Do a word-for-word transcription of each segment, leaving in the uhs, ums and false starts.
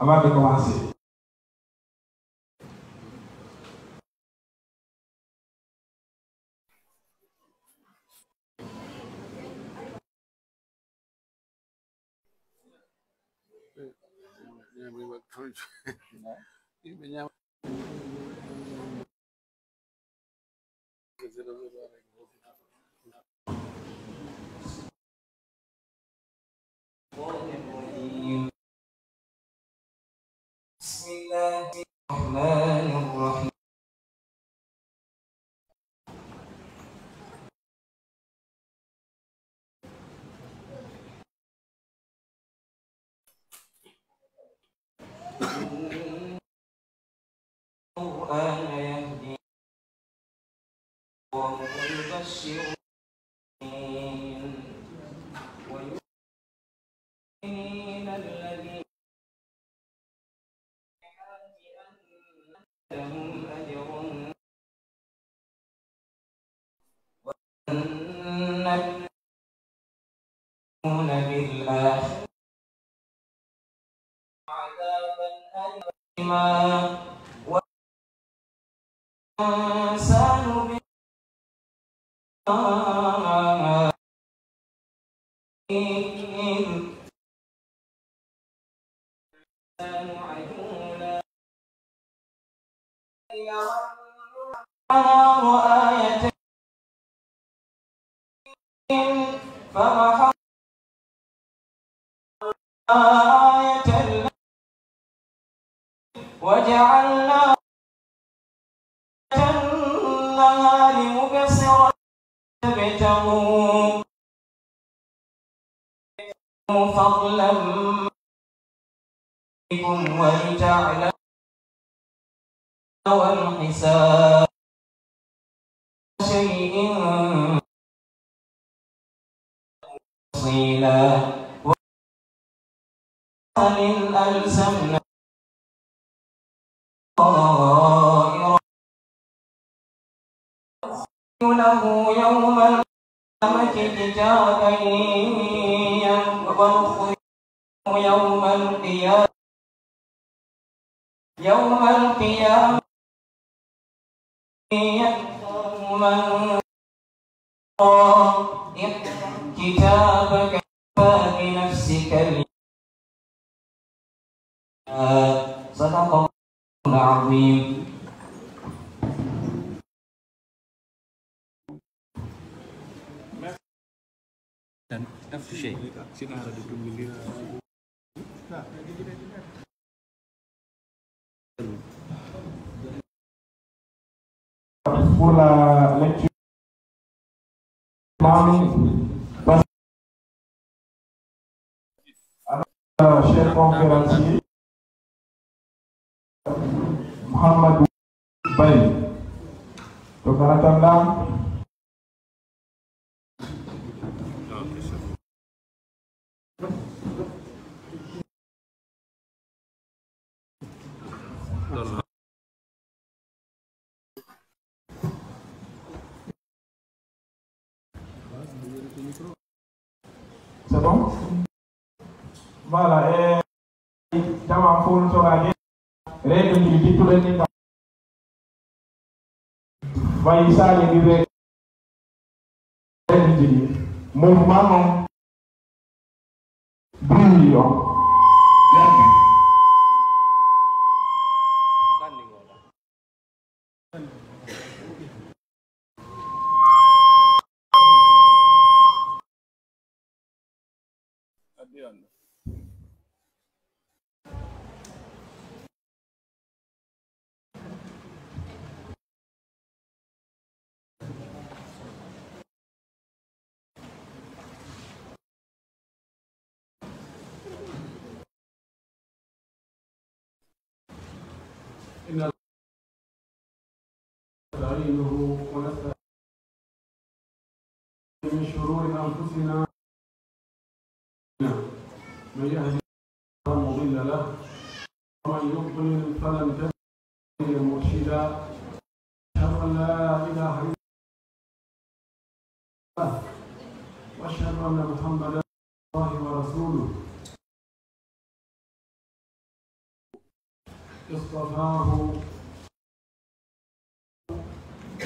Avant de commencer. بسم الله الرحمن الرحيم. إن القرآن يهدي وهو يبشر المؤمنين ويؤمنين الذين لهم أجر وأن بالآخرة عذابا أليما. والإنسان بما الإنسان عجولا. النهار آيتين فمحونا آية الليل وجعلنا آية النهار مبصرة تبتغوا فضلا منكم ولتعلموا والحساب شيء تفصيلا. وكل ألزمنا طائره له يوم القيامة كتابا يلقاه يوم القيامة يوم القيامة يكفر من اقرأ كتابك كفى بنفسك اليوم. صدق الله العظيم. Pour la lecture, cher conférencier Mouhamadou Baye. Donc, en attendant, c'est bon? Voilà, e jama fof no toraade, rewɓe ɗiɗi jittuɗen ɗin kam. Fayi saali ɗi rewɓe ɗiɗi. Mouvement on. Brillant. إن الله نستعينه ونستعين من شرور أنفسنا. من يهده الله فلا مضل له، ومن يضلل فلن تجد له وليا مرشدا. أشهد أن لا إله إلا الله، وأشهد أن محمدا عبد الله ورسوله. اصطفاه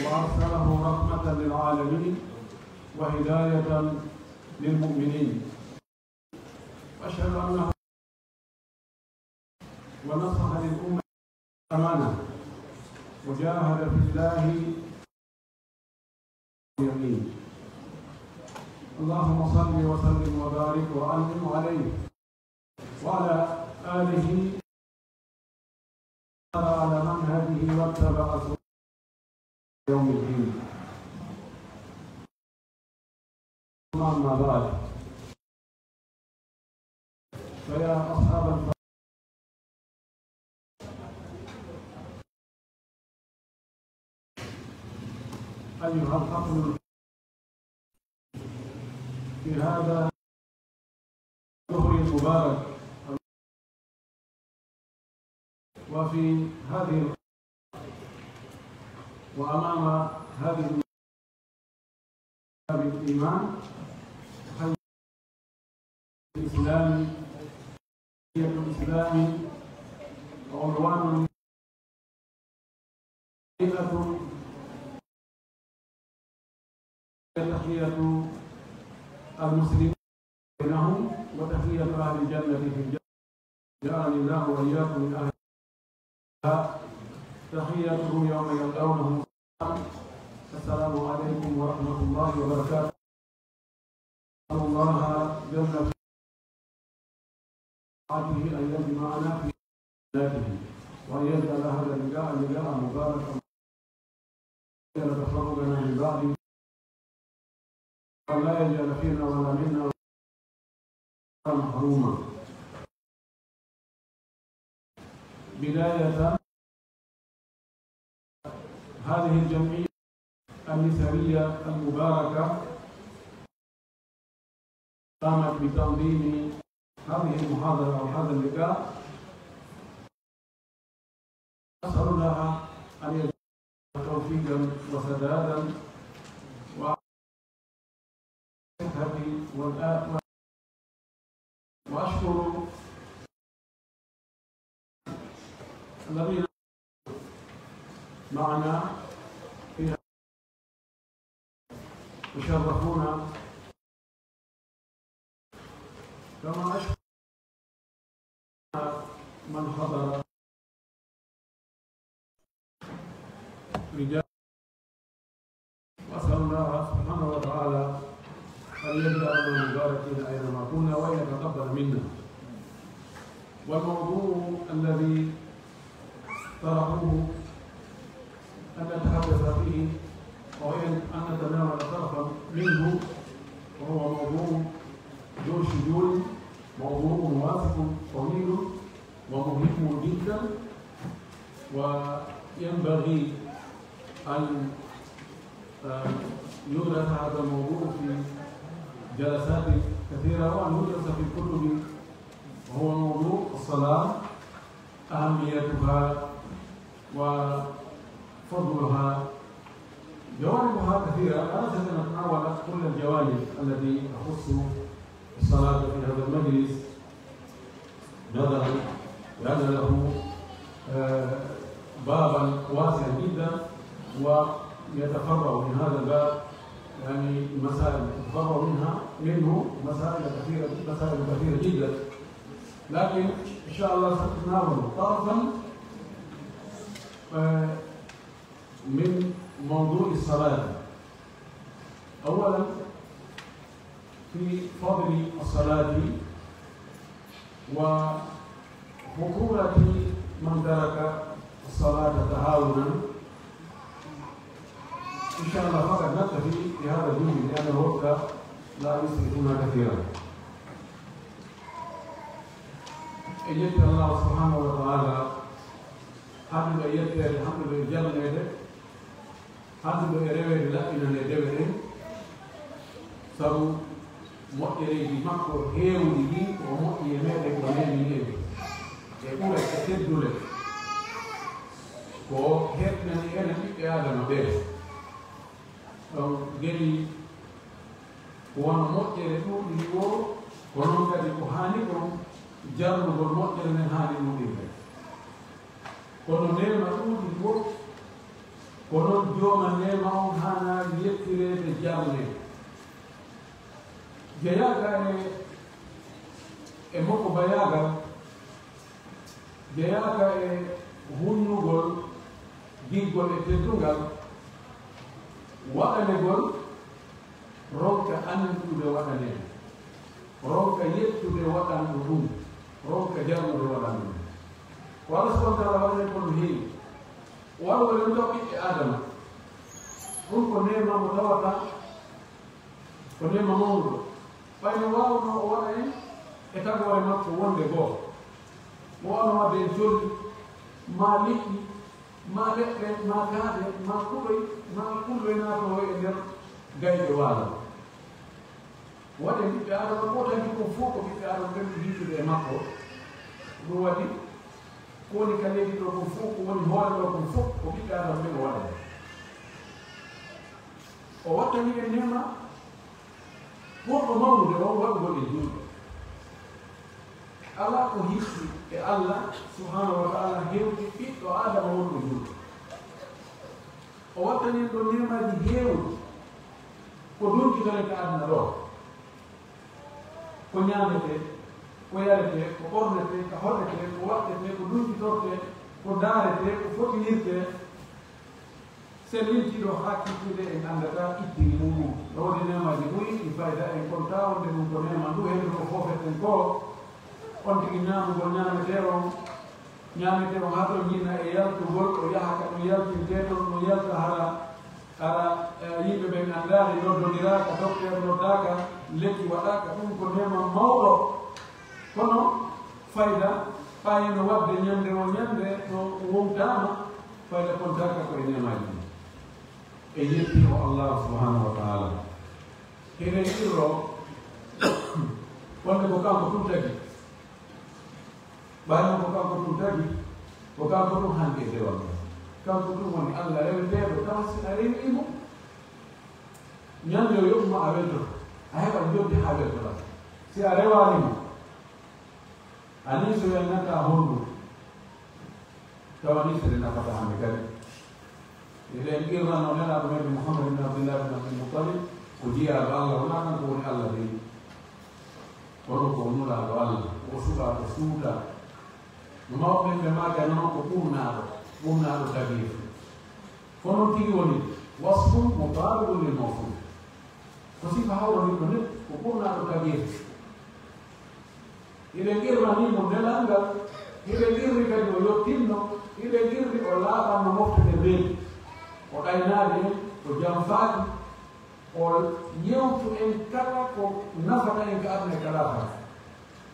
وأرسله رحمة للعالمين وهداية للمؤمنين. وأشهد أنه ونصح للأمة أمانة وجاهد في الله يقين. اللهم صل وسلم وبارك وأنعم عليه وعلى آله على منهجه واتبع سنته يوم الدين. ثم أما بعد، فيا أصحاب الفضل، أيها الحفل في هذا الظهر المبارك وفي هذه ال-، وأمام هذه الإيمان، الإسلام، الإسلام عنوان تحية المسلمين بينهم وتحية أهل الجنة في الجنة. جعلني الله وإياكم من أهل تحيتهم يوم يلقونه. السلام عليكم ورحمة الله وبركاته. الله جل في علاه أن يجمعنا في جناته، وأن يجعل هذا اللقاء لقاء مباركا، وأن يجعل تفرقنا من بعده، وأن لا يجعل فينا ولا منا محروما. بداية، هذه الجمعية النسوية المباركة قامت بتنظيم هذه المحاضرة أو هذا اللقاء. أسأل الله أن يجعل توفيقا وسدادا و والآ-، وأشكر الذين معنا في وشرفونا، كما أشكر من حضر رجال. وأسأل الله سبحانه وتعالى أن يجعلنا مباركين أينما كنا وأن يتقبل منا. والموضوع الذي طرحوه أن نتحدث فيه أو أن نتناول طرفا منه، وهو موضوع ذو شجون، موضوع واسع طويل ومهم جدا، وينبغي أن، آه، يدرس هذا الموضوع في جلسات كثيرة، وأن يدرس في الكتب، وهو موضوع الصلاة، أهميتها وفضلها. جوانبها كثيرة، لا نستطيع أن نتناول كل الجوانب التي تخص الصلاة في هذا المجلس، نظرا لأن له، آه، بابا واسعا جدا، ويتفرع من هذا الباب، يعني، مسائل تتفرع منها، منه مسائل كثيرة، مسائل كثيرة جدا. لكن إن شاء الله سنتناول طرفا، آه، من موضوع الصلاة. أولا، في فضل الصلاة وخطورة من ترك الصلاة تهاونا. إن شاء الله فقط نكتفي بهذا الجزء لأن الوقت لا يسعفنا كثيرا. E yetti Allah subhanahu wa ta'ala, handuɗo e yetteede, handuɗo e jarneede, handuɗo e reweede laɓɓinanee dewe ɗen, sabu moƴƴereeji makko heewuɗi ɗin, ko o moƴƴi e meeɗen, ko neemi en e ɓure e teddule, ko o heɓnani enen ɓiɓɓe Aadama ɓen. Ɗon geni ko wano moƴƴere ɗuuɗiri woo, ko non kadi ko haani kon jarnugol moƴƴere nden haani ɗuuɗirde. Kono neema ɗuuɗi ko, ko non jooma neema on haanaa yettireede jarne. Jeyaaka e, e moko bayaagal, jeyaaka e hunnugol giggol e teddungal, waɗanegol ronka anndude waɗaneede, ronka yettude waɗanɗo ɗum, ronka jarnude waɗanɗo ɗum. Ko Allah subhanahu wa ta'ala waɗani ko no heewi. O waɗa woni ɗum taw ɓiɓɓe Aadama. Ɗum ko neema mo tawata, ko neema mawɗo. Ɓay no waawno o waɗa en e tagoore makko wonde goo. O waawno waɗde en colli, maa liƴƴi, maa leɗɗe, maa kaaɗe, maa kuɗoy, maa kulloy naatoowo e nder gayɗe waalo. Waɗen ɓiɓɓe Aadama, ko tagi kon fof ko ɓiɓɓe Aadama ɓen ko hiitude e makko. Ɗum waɗi ko woni ka leydi ɗo kon fof, ko woni hoore ɗo kon fof, ko ɓiɓɓe Aadama ɓen o waɗani. O wattani en neema ɓurɗo mawnude on waɗugol e juulɓe. Alaa ko hitti e Allah subhanahu wa ta'ala hewti ɓiɗɗo Aadama wonɗo juulɗo. O wattani en ɗon neemaaji heewuɗi ko dunkitoren ka aduna ɗo. Ko ñaametee, ko yaretee, ko ɓornetee, ko hoɗetee, ko waɗtetee, ko dunkitortee, ko daaretee, ko fotinirtee. Sen lintii ɗo haa kiikiiɗe en anndataa ittini muɗum. No woodi neemaaji ɓuri ɗi fayda en kontaa wonde ɗum ko neema ndu hendu ko foofeten ko on tigi ñaamugol ñaametee on, ñaametee on haa ɗon yina e yaltugol, o yaha ka ɗum yaltintee ton, ɗum yalta hara, hara, eh, yimɓe ɓen anndaali, noddondiraaka, dokteer noddaaka, lekki waɗaaka, ɗum ko neema mawɗo. Kono fayda, ɓay no waɗde ñande o ñande no wontaama, fayda kontaaka ko e neemaaji ɗin. E yetti o Allah subhanahu wa ta'ala. Hiɗen qirroo wonde ko kanko tun tagi. Ɓay non ko kanko tun tagi, ko kanko tun hanki e dewal ngal. Kanko tun woni Allah reweteeɗo, tawa si a rewii mo, ñande o yoɓu ma a weltoto, a heɓa jodde haa weltoɗaa. Si a rewaali mo, a nii so welnataa honɗun, tawa nii sere nafataa hande kadi. Eɗen qirrano Nelaaɗo men Muhammad ibn Abdillah ibn Abdul Muttalib, ko jiyaaɗo Allah, wonaa kanko woni Allah dey. Kono ko nulaaɗo Allah, ko o suɓaaɗo suutaa. No mawɓe ɓen ɓe maakani non ko ɓurnaaɗo, ɓurnaaɗo tageefu. Ko non tigi woni, wasfun mubaalagun lil mawsuuf. Ko sifa hawraniiɗo nden, ko ɓurnaaɗo tageefu. Hiɓe qirranii mo nelal ngal, hiɓe qirri kadi o yottinno, hiɓe qirri o laaɓanno mofte ɗe reedu. O ɗaynaali en, o janfaaki, o yewtu en kala ko nafata en ka aduna e ka laakara.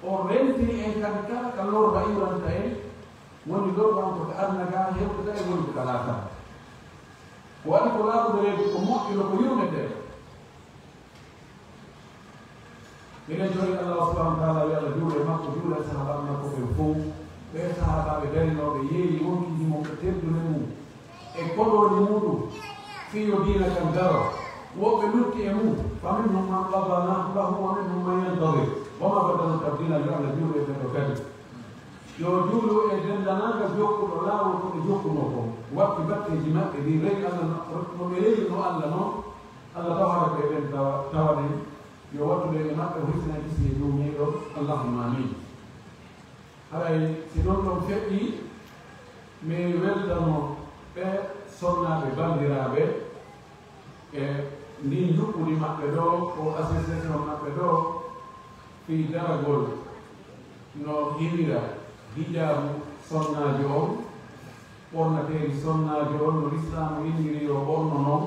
O rentini en kadi kala ka lorra iwranta en, woni lorra on ko ka aduna ka hewtata e woni ko ka laakara. Ko waɗi ko laaɓuɗo reedu, ko moƴƴuɗo, ko yurmetee. Miɗen tori Allah subhanahu wa ta'ala, yo Allah juulu e makko, juula e sahaabaaɓe makko ɓen fow. Ɓee sahaabaaɓe darinooɓe yeeyi wonkiiji mum e teddule mum e koɗooli muɗum, fii yo diina kan daro. Woɓɓe lutti e mum, فمنهم من قضى نحبه ومنهم من ينتظر وما بدلوا تبديلا. Yo Allah juulu e ɓen ɗo kadi. Yo juulu e denndaangal jokkuɗo laawol ko ɓe jokkunoo kon. Watti batteeji maɓɓe ɗin, rewi Allah no, no ɓe rewirnoo Allah non. Allah taw hara ko e ɓen tawa-, tawaɗen. Yo wattu ɓe e maɓɓe, o hisina kisi e duumiiɗo. Allahumma amin. Haray si ɗon ɗon feƴƴi, mi weltano ɓe sonnaaɓe banndiraaɓe e ndin njuɓɓudi maɓɓe ɗoo, o association maɓɓe ɗoo, fii daragol no hiwira hijaabu sonnaajo on, ɓornateeri sonnaajo on, no Lislaamu inniri yo ɓorno non,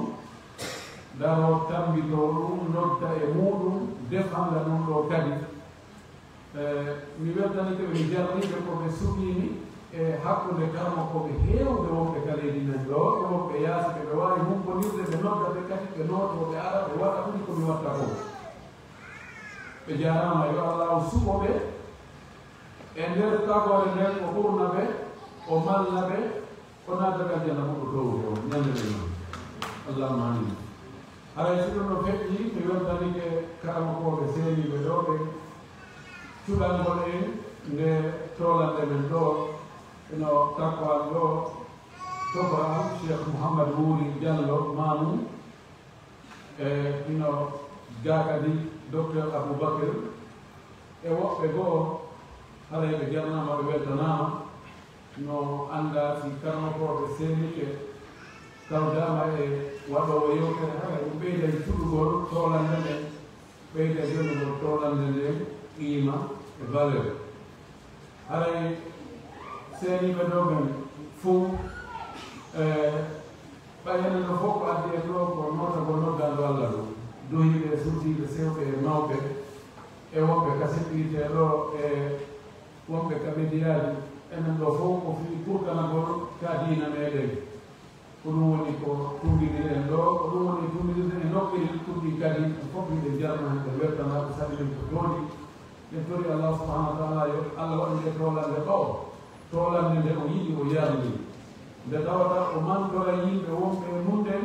daroo tammbitoo ɗum, nodda e muuɗum, defanga ɗum ɗoo kadi. Eh, mi weltanike ɓe, mi jarnii ɓe ko ɓe suɓii mi e hakkunde karamokooɓe heewɓe wonɓe ka leydi men ɗoo, e wonɓe yaasi ɓe, ɓe waawi humpondirde, ɓe nodda ɓe kadi, ɓe nootoo, ɓe ara, ɓe waɗa ɓuri ko mi watta kon. Ɓe jaaraama, yo Allaahu suɓo ɓe e nder tagoore nden, o ɓurna ɓe, o malla ɓe, o naata ɓe aljanna ɓurɗo toowude on, ñande nden non. Allahumma amin. Haray si ɗum no feƴƴi, mi weltanike karamokooɓe seeniiɓe ɗoo ɓen, cuɗangol en nde toolannde men ɗoo, Hino takko an ɗoo, tokora an Cheikh Mouhammad Wuri Diallo Mamou, e hino gaa kadi Docteur Aboubacry, e woɓɓe goo, haray ɓe jarnaama, ɓe weltanaama. No anndaa si karamokooɓe seenike tawdaama e waɗoowo yewtere, haray ɗum ɓeyday suɗugol toolannde nden, ɓeyday yonugol toolannde nden qiima e valeur. Haray seeniiɓe ɗoo ɓen fow, e, ɓay enen ɗoo fow ko addi en ɗoo ko nootagol noddanɗo Alla ɗoo. Duhiiɓe e suuɗiiɓe, sewɓe e mawɓe, e wonɓe ka seppirtee ɗoo, e wonɓe ka mediyaaji, enen ɗoo fow ko fii kurkanagol ka diina meɗen. Ko ɗum woni ko tumbinir en ɗoo, ko ɗum woni tumbinirde en nokkiri ɗum ɗi kadi, en fof miɗen jarna hen, en weltana ko saɗi men ko tooñi. En tori Allah subhanahu wa ta'ala yo Allah waɗu nde toolannde ɗoo, toolannde nde o yiɗi, o yarni. Nde tawata o mantora yimɓe wonɓe e mum ɓen,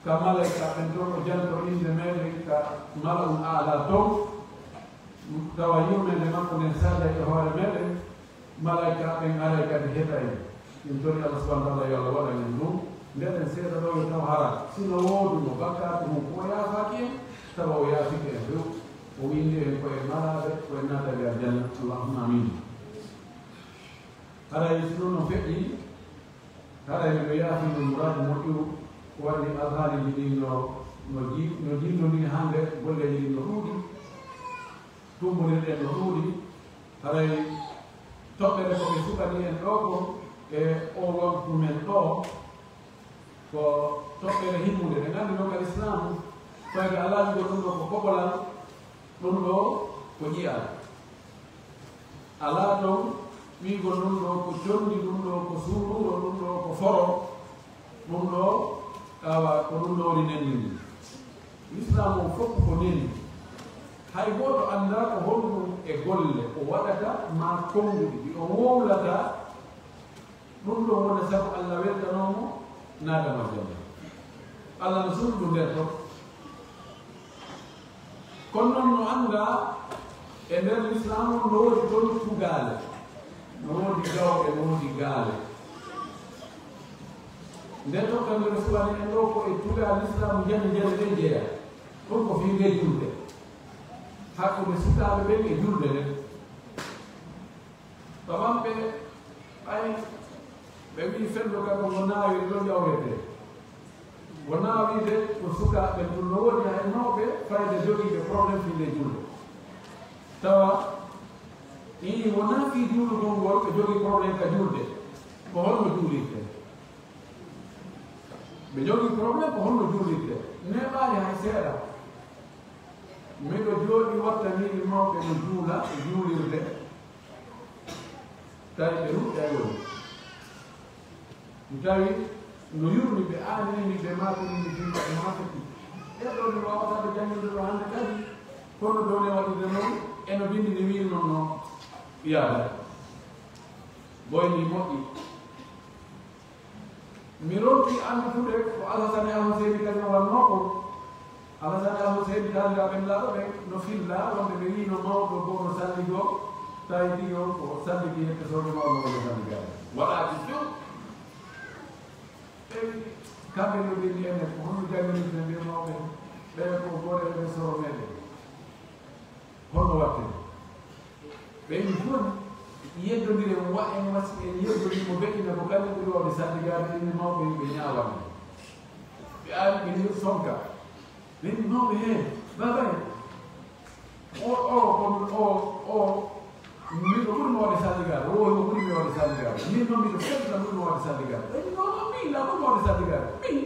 ka malaika ɓen ton, o janto innde meɗen ka mala'ul a'la ton, tawa yurmeende makko nden saaday e hoore meɗen, malaika ɓen aray kadi heɗa en. Min tori Allah subhanahu wa ta'ala yo Allah waɗan en ɗum. Ndeɗen seeɗa ɗoo yo taw hara, si no wooduno bakkaatu mum ko o yaafaaki en, tawa o yaafike en few. O winndi en ko en malaaɓe, ko en naatayɓe aljanna. Allahumma amin. Haray si non no feƴƴi, haray miɗo yaafino muraadu moƴƴuru, ko waɗi alhaaliiji ɗin no, no jii-, no jiimnondiri hannde, golleeji ɗin no ɗuuɗi, tummbondirɗen no ɗuuɗi, haray toɓɓere ko ɓe suɓani en ɗoo kon e oo waggu men ɗoo, ko toɓɓere himmunde. Ɗen anndi non ka Lislaamu, fayda alaa wi'ugol ɗum ɗoo ko koɓolal, ɗum ɗoo ko ƴi'al. Alaa ton wi'ugol ɗum ɗoo ko conndi, ɗum ɗoo ko suuruuro, ɗum ɗoo ko foro, ɗum ɗoo, awa, ko ɗum ɗoo woni neniiji. Lislaamu on fof ko neni. Hay gooto anndaa ko honɗum e golle o waɗata maa konnguɗi ɗi o wowlata. Ɗum ɗon wona sabu Alla weltanoo mo, naada mo aljanna. Alla no suuɗi ɗum nder ton. Kono non no anndaa, e nder Lislaamu no woodi ton tugaale, no woodi gawɗe, no woodi gaale. Nden tokka nde no suɓani en ɗoo ko e tugaale Lislaamu njani njani ɗen jeyaa. Ɗum ko fii nde julde. Hakkunde sukaaɓe ɓen e julde nden. Ɓamanɓe, ɓay ɓe wi'i fello kan ko ngo naawiri ɗo ƴawretee. Wonaa wi'ude ko sukaaɓe tun no woodi, hay mawɓe fayde jogiiɓe problème fii nde julde. Tawa, ii, wonaa fii juulugol ngol ɓe jogii problème ka julde. Ko honno juulirtee? Ɓe jogii problème ko honno juulirtee. Neeɓaali hay seeɗa. Miɗo jooɗi wattaniiɓe mawɓe no juula e juulirde. Tawi ɓe ruɗɗay woni. Mi tawi no yurmi ɓe, aanini ɓe, maatini mi, fii maɓɓe maatiti. Ɓee ɗoo mi waawataa ɓe jannginde ɗoo hannde kadi, kono dow ne waɗude non, e no binndi ndi wiiri non non. Yaada. Boy ni moƴƴi. Mi ronki anndude ko Alhasani Alhuseyni kañum wannoo kon. Alhasani Alhuseyni taaniraaɓe Nulaaɗo ɓen no filla wonde ɓe yiino mawɗo goo no salligoo, tawi tigi on ko salligi hette soodo mawɗo on no salligaade. Waɗaaki few. Ɓe wi, kamɓe no ɓe mbi'en ko honno jannginirten ɓe mawɓe ɓen? Ɓe ko goreeɓe soro meɗen. Honno waɗten? Ɓe wi, "Jooni, yeddondiren, wa en wasi en yeddondir mo, ɓe ina ko kañum ɓuri waawde salligaade, ɓe ina mawɓe ɓe ñaawani." Ɓe ari, ɓe ni sonka. Ɓe ni mawɓe, "Hee, baaba en, o, o, ko, o, o, miɗo ɓuri mo waawde salligaade, o, o ɓuri mi waawde salligaade. Min noon miɗo fewta ɓuri mo waawde salligaade." Ɓe ni, "Non, non, min la ɓuri mo waawde salligaade. Min?"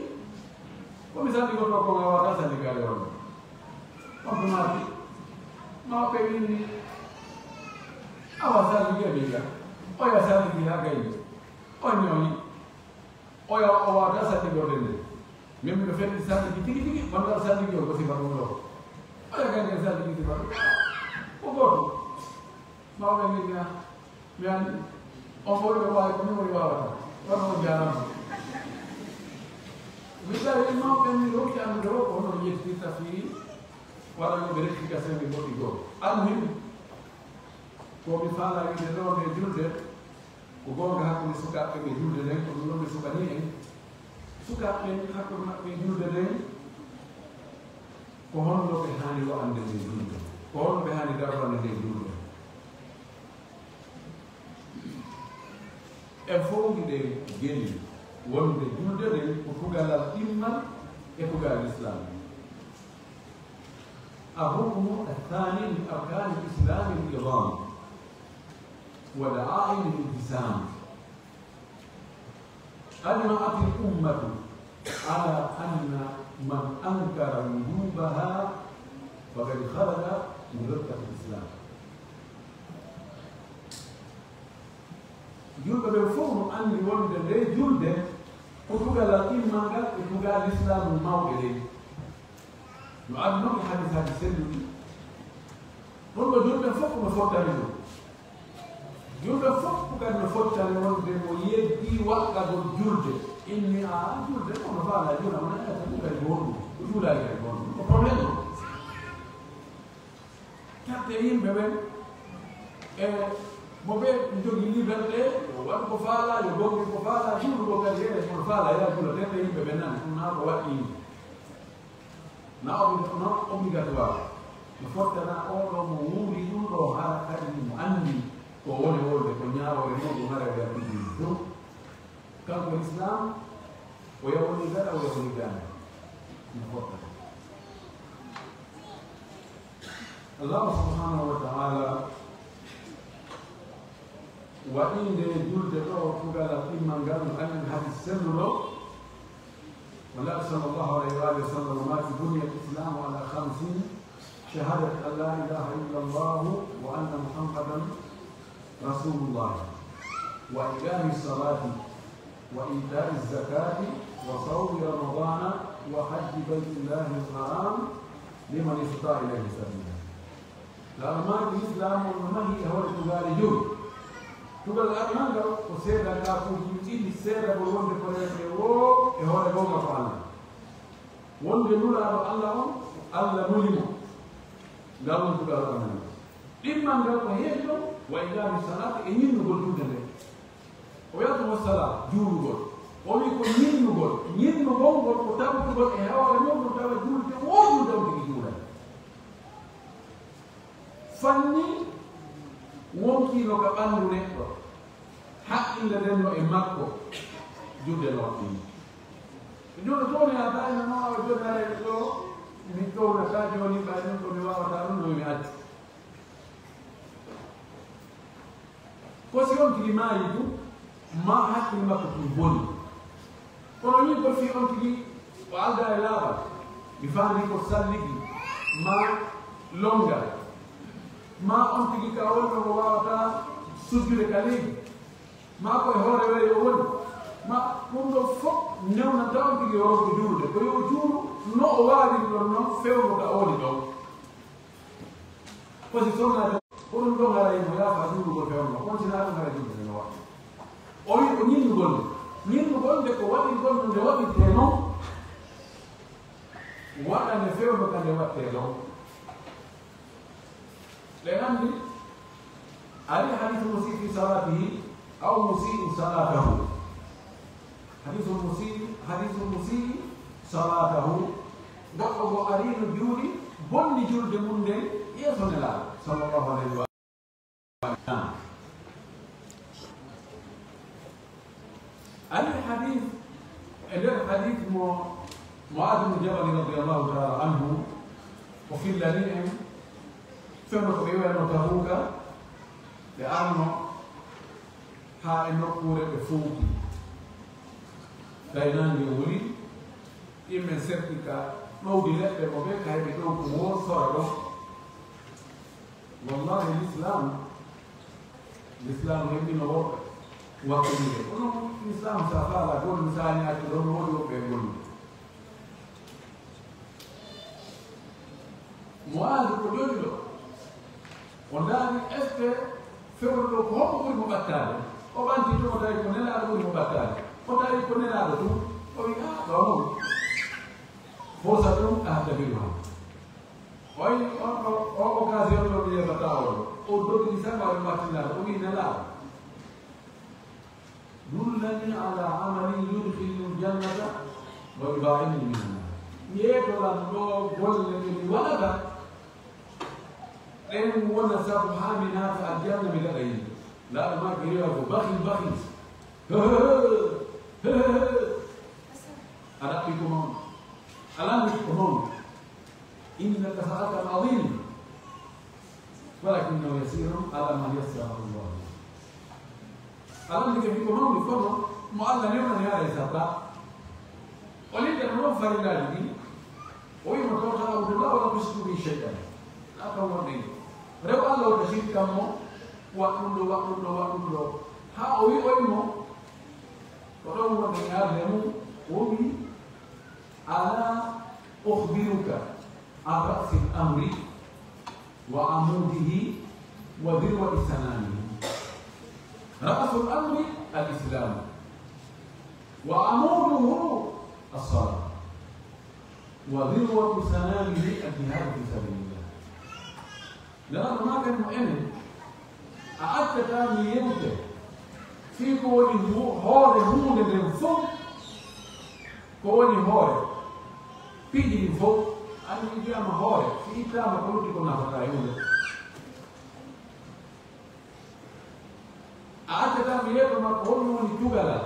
Ko mi salligotoo kon, a waawataa salligaade on. On ko maati? Mawɓe inni, awa salligee min ga. Oya salligii haa gayni. O ñooñi. Oya o waawataa salligorde nde. Min miɗo fewti salligi tigi tigi, wonta salligi on ko sifa ɗum ɗoo. Oya gayni en salligi sifa ɗum. Ko gooto. Mawɓe inni, a, mi anndi. On fof ɓe waawi, ko min woni waawata. Kono on jaaraama. Mi tawi mawɓe ni rokki anndude o, ko hono yettirta fii waɗanooɓe rectification ɗi moƴƴi goo. Almuhim, ko mi faalaa wiide ɗoo nde julde, Ko goonga, hakkunde sukaaɓe ɓe julde nden, ko ɗum ɗon ɓe suɓanii en. Sukaaɓe ɓen, hakkunde maɓɓe e julde nden, ko honno ɓe haani wa'ande nden julde? Ko honno ɓe haani darrande nden julde? En fow hiɗen geni wonde julde nden ko tugalal ɗimmal e tugalal Islaam. الركن الثاني من أركان الإسلام العظام ودعائم الالتزام. أجمعت الأمة على أن من أنكر وجوبها فقد خرج من ربقة الإسلام. Julɓe ɓen fow no anndi wonde ndee julde ko tugalal ɗimmal ngal e tugalal Lislaamu mawɗe ɗen. No addi non e hadiisaaji selluɗi. Ɗun ɗoo julɓe fow no fottani ɗun. Julɓe fow kadi no fottani wonde mo yeddii waɗɗagol julde. Inni a julde ko no faala juula, mo nani ata ɗun kadi ko honɗun? Ko juulaali kadi ko honɗun? Ko problème ɗun. Terte yimɓe ɓen, e mo ɓe jogi liberté, yo waɗu ko faala, yo gomɗin ko faala, juulugol kadi, e mo faala, ya juula, terte yimɓe ɓen nani, ɗun naa ko waɗɗii. Na obli-, non obligatoire. No fottana oo ɗoo mo wuuri ɗun ɗoo hara kadi mo anndi ko woni wolde, ko ñaawoore muɗum hara o yaltidii ɗun. Kanko Lislaam, o yawni gaɗa, o yawni gaɗa. No fottana. Allaahu subhaanahu wa ta'aalaa waɗii ndee julde ɗoo tugalal ɗimmal ngal no anndi hadiis selluɗo. Nulaaɗo sallallaahu alayhi wa aalihi wa sallam maaki, بني الإسلام على خمس، شهادة أن لا إله إلا الله وأن محمدا رسول الله، وإقام الصلاة، وإيتاء الزكاة، وصوم رمضان، وحج بيت الله الحرام، لمن استطاع إليه سبيلا. Laaɗo maaki, Lislaamu on no mahii e hoore tugaale jowi. Tugal arnal ngal ko seedakaakuuji ɗiɗi, seedagol wonde ko rewetee woo e hoore goonga ko Allah, wonde Nulaaɗo Allah on, Allah nuli mo. Ngal woni tugal arnal ngal. Ɗimmal ngal ko heedi ɗon, wa iqaami salaati, e ñinnugol julde nden. O wi'ataa mo salaa, juulugol. O wi'i ko ñinnugol. Ñinnugol ngol ko tabitugol e hoore mun, ɗun tawa julde woo julde on tigi juulay. Fanni wonkii no ka ɓanndu neɗɗo, haqqille nden no e makko, julde no waɗɗii. Julde toon e a tawi no, no, o joni haray ɗoo, mi townataa jooni, ɓay ɗun ko mi waawataa ɗun, no mi accu. Ko si on tigi maayii tun, maa hakkil makko tun boni. Kono nii ko fii on tigi o aldaa e laaɓal, mi faandii ko salligi, maa longal, maa on tigi ka wonno o waawataa sujjude ka leydi, maa ko e hoore weeyo o woni, maa ɗun ɗon fow newnantaa on tigi o ronka juulude. Ko yo o juulu no o waawiri ɗon non fewndo ka o woni ɗon. Ko si sonnaa ko ɗun ɗon haray mo yaafa juulugol fewndo, kono si naa ɗun haray julde no waɗɗii. O wi'i ko ñinnugol nde. Ñinnugol nde ko waɗirgol no nde waɗirtee non, waɗa nde fewndo ka nde waɗetee ɗon. Ɗen anndi, ari hadiisu musii fi salaatihi aw musii salaatahu. Hadiisu musii, hadiisu musii salaatahu. Goɗɗo goo ari no juuli, bonni julde mun nden yeeso Nelaaɗo, sallallaahu alayhi wa sallam. Ari hadiis, e nder hadiis mo Mu'aaz ibn Jabal radiyallaahu ta'aalaa anhu, o fillani en, fewndo ko ɓe iwayno Tabuuka, ɓe arno haa e nokkuure ɓe fowti. Tawi naange wuli, yimɓe serti ka ɗowdi leɗɗe mo ɓe kayɓe ɗowdi woo sora ɗon. Wallaahi, Lislaam, Lislaam heɓino worɓe wakkilinde. Kono Lislaam, sa faala gol, mi saani accu ɗon, woodi woɓɓe e gollude. Mu'aazu ko jooɗi ɗo, o ndaari, est-ce que fewndo ɗo ko hombo ɓuri mo ɓattaade? O ɓanti tun, o tawi ko Nelaaɗo ɓuri mo ɓattaade. O tawi ko Nelaaɗo tun, o wi'i, "Ah, ɗo non, fursa tun ahtabiruha." O yi on ɗo, o occasion ɗo mi yeɓata on ɗo. O dogiti tan, o ari ɓattinaaɗo, o wi'i, "Nelaaɗo, دلني على عمل يدخلني الجنة ويباعدني من النار. Yeeto lan ɗoo golle ɗe mi waɗata, ɗen wona sabu haa mi naata aljanna, mi daɗa yiite. Laaɗo maaki riiwa ko bakhil, bakhil. A ɗaɓɓi ko mawni. A lanndike ko mawni. إنك سألت عن عظيم ولكنه يسير على من يسره الله. A lanndike fii ko mawni, kono mo Alla newnani haray saɗɗa. O liɓɓe no ɗon farillaaji ɗin. O wi'i mo, "تعبد الله ولا تشرك به شيئا." Naa kan wonde. Rew Alla wota shirkan mo, waɗ ɗun ɗoo, waɗ ɗun ɗoo, waɗ ɗun ɗoo. Haa o wi'oyi mo, ko ɗon wonde ñaarde mum, o wi'i, ألا أخبرك عن رأس الأمر وعموده وذروة سنامه. رأس الأمر الإسلام، وعموده الصلاة، وذروة سنامه الجهاد في سبيل الله. Nelaaɗo maakani mo enen, a accataa mi yewte fii ko woni hu-, hoore huunde nden fow, ko woni hoore piiji ɗin fow. Anndi wiyaama hoore, si ittaama ko lutti ko nafataa e huunde. A accataa mi yeeto ma ko honɗum woni tugalal,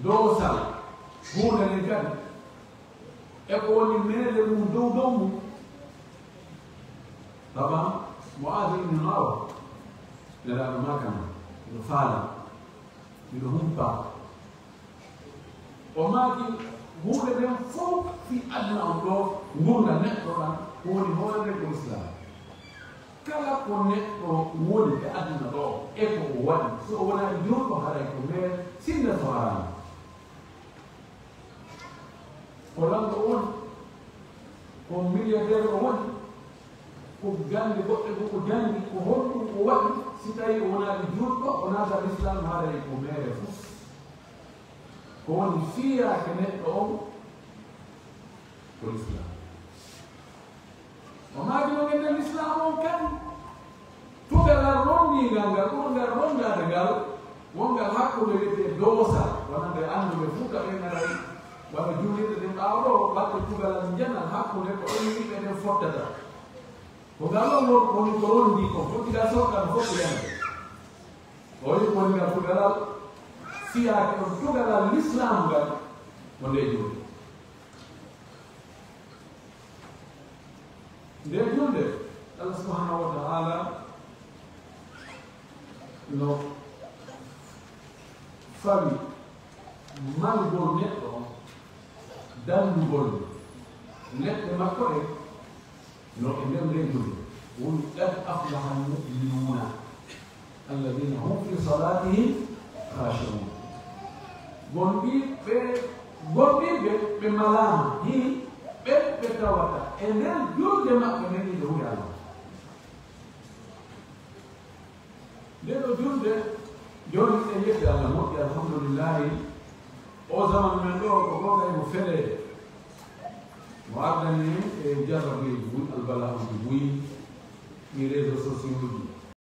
doosal, huunde nden kadi. E ko woni meere mum dow dow mum. Baba Mu'aaz ibn Jabal, Nelaaɗo maakani, miɗo faala, miɗo humpa. O maaki, huunde nden fow fii aduna on ɗoo, ngurndan neɗɗo ɗan, ko woni hoore nden ko Islaam. Kala ko neɗɗo woni ka aduna ɗoo, e ko o waɗi, so o wonaali juulɗo, haray ko meere, sinno so haraama. Ko lanɗo o woni, ko milliardaire o woni, ko gannde goɗɗe ko o janngi, ko honɗum o waɗi, si tawii o wonaali juulɗo, o naata Lislaam, haray ko meere fof. Ko woni fiyaake neɗɗo on ko Lislaam. O maaki non e nder Lislaam on kadi, tugalal ronndiingal ngal, ɓurngal ronndaade ngal, wongal hakkunde wi'etee doosal, wonande annduɓe fuu ka ɓen aray, wano juulirɗe ɗen ɓaawo ɗoo, waɗde tugalal njanal hakkunde ko ɗon yimɓe ɓen fottata. Ko ngal on won, woni ko ronndii kon, fof diga sorɗa no fof ko yande. O wi'i ko woni ngal tugalal, fiyaake on tugalal Lislaam ngal, ko nde juulde. Nde julde, Allah subhanahu wa ta'ala no fawi malgol neɗɗo on, dandugol lepte makko ɗen, no e nder nde julde. Woni, "قد أفلح المؤمنون." الذين هم في صلاتهم خاشعون. Gomɗinɓe, gomɗinɓe ɓe malaama, hii ɓen ɓe tawata e nder julde maɓɓe nden hiɓe huli Allah. Nde ɗoo julde, jooni miɗen yetti Allah moƴƴi, alhamdulillahi. O zaman men ɗoo, ko goonga e mo feleede. Mo ardani en e jarrabeeji buy, albala'uuji buy, e réseaux sociaux ji,